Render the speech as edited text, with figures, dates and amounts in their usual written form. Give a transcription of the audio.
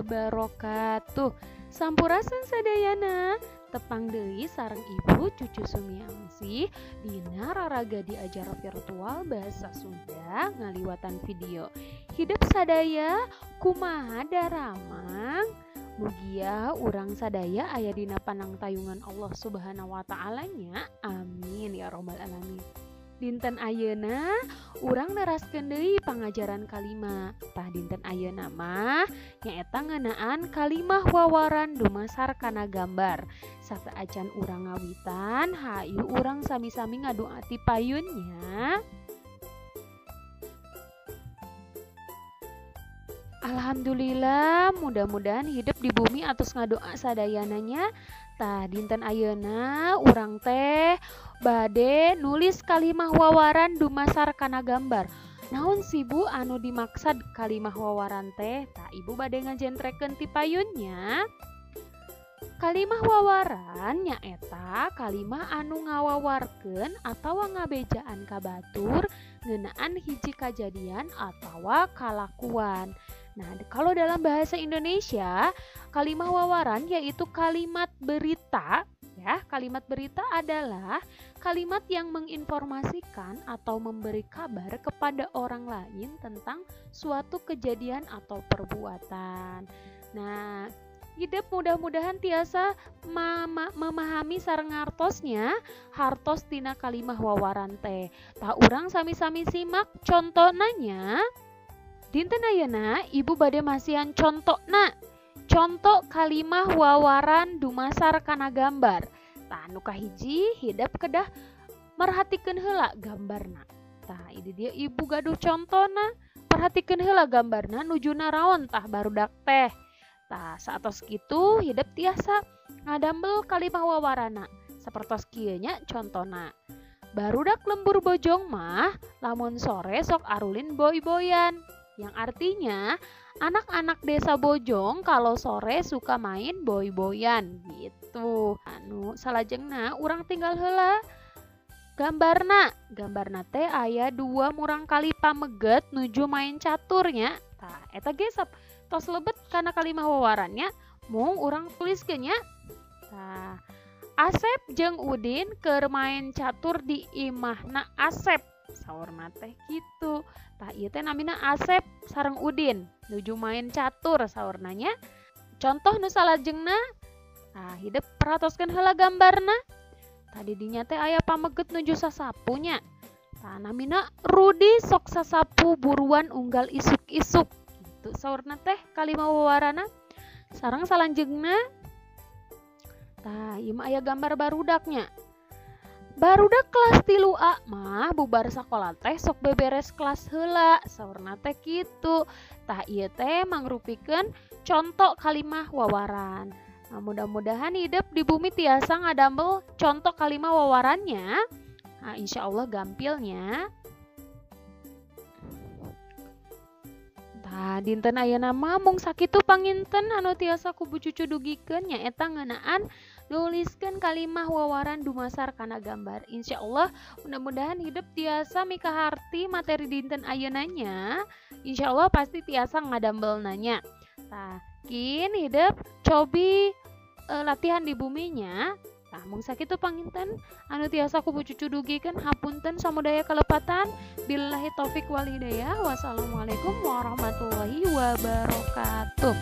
wabarakatuh. Sampurasun sadayana, tepang deui sareng Ibu Cucu Sumiangsih dina raraga diajar virtual bahasa Sunda ngaliwatan video. Hidup sadaya kumaha daramang? Mugia urang sadaya aya dina panangtayungan Allah Subhanahu wa ta'ala nya. Amin ya robbal alamin. Dinten ayeuna urang neraskeun deui pangajaran kalima. Tah dinten ayeuna mah nyaeta ngeunaan kalimah wawaran dumasar kana gambar. Sateuacan urang ngawitan, hayu urang sami-sami ngadoa ti payun nya. Alhamdulillah, mudah-mudahan hidup di bumi atos ngadoa sadayananya. Tah dinten ayeuna urang teh bade nulis kalimah wawaran dumasar kana gambar. Naon sih Bu anu dimaksad kalimah wawaran teh? Tah ibu bade ngajentrekeun ti payunnya. Kalimah wawaran nyaeta kalimah anu ngawawarkeun atawa ngabejaan ka batur ngeunaan hiji kajadian atawa kalakuan. Nah, kalau dalam bahasa Indonesia, kalimah wawaran yaitu kalimat berita, ya. Kalimat berita adalah kalimat yang menginformasikan atau memberi kabar kepada orang lain tentang suatu kejadian atau perbuatan. Nah, hidup mudah-mudahan tiasa memahami sareng hartosnya, hartos tina kalimah wawaran teh. Tah urang sami-sami simak contonanya. Dinten ayeuna ibu bade masihan contona. Contoh kalimah wawaran dumasar kana gambar. Tah nu kahiji hidep kedah merhatikeun heula gambarna. Tah ini dia ibu gaduh contona. Perhatikeun heula gambarna nuju naraon tah barudak teh. Tah saatos kitu hidep tiasa ngadamel kalimah wawarana. Sapertos kieu nya contona. Barudak lembur Bojong mah lamun sore sok arulin boy-boyan. Yang artinya anak-anak desa Bojong kalau sore suka main boy-boyan gitu. Anu salajengna urang tinggal heula gambarna. Gambarna teh aya dua murang kali pameget nuju main caturnya. Tah eta ge tos lebet kana kalimah wawarannya mung urang tuliskeun nya. Tah Asep jeung Udin keur main catur di imahna Asep. Saurna teh kitu. Tah ieu teh namina Asep sareng Udin nuju main catur saurnanya. Contoh nu salajengna, tah hidep perhatoskeun heula gambarna. Tah di dinya teh aya pameget nuju sasapunya. Tah namina Rudi sok sasapu buruan unggal isuk-isuk. Kitu saurna teh kalimah wawarana. Sareng salajengna, tah ieu mah aya gambar barudaknya. Barudak kelas 3A mah bubar sakola teh sok beberes kelas heula saurna teh kitu. Tah ieu teh mangrupikeun contoh kalimah wawaran. Nah, mudah-mudahan hidup di bumi tiasa ngadamel contoh kalimah wawarannya. Nah, insyaallah gampilnya. Tah dinten ayeuna mah mung sakitu panginten anu tiasa ku Bu Cucu dugikeun nyaeta ngeunaan nuliskeun kalimah wawaran dumasar kana gambar. Insyaallah mudah-mudahan hidup tiasa mikaharti materi dinten ayeuna nya. Insyaallah pasti tiasa ngadambel nanya. Tah kin hidup cobi latihan di buminya. Tah mung sakitu panginten anu tiasa ku Bu Cucu dugikeun, hapunten samudaya kalepatan. Billahi taufik wal hidayah. Wassalamualaikum warahmatullahi wabarakatuh.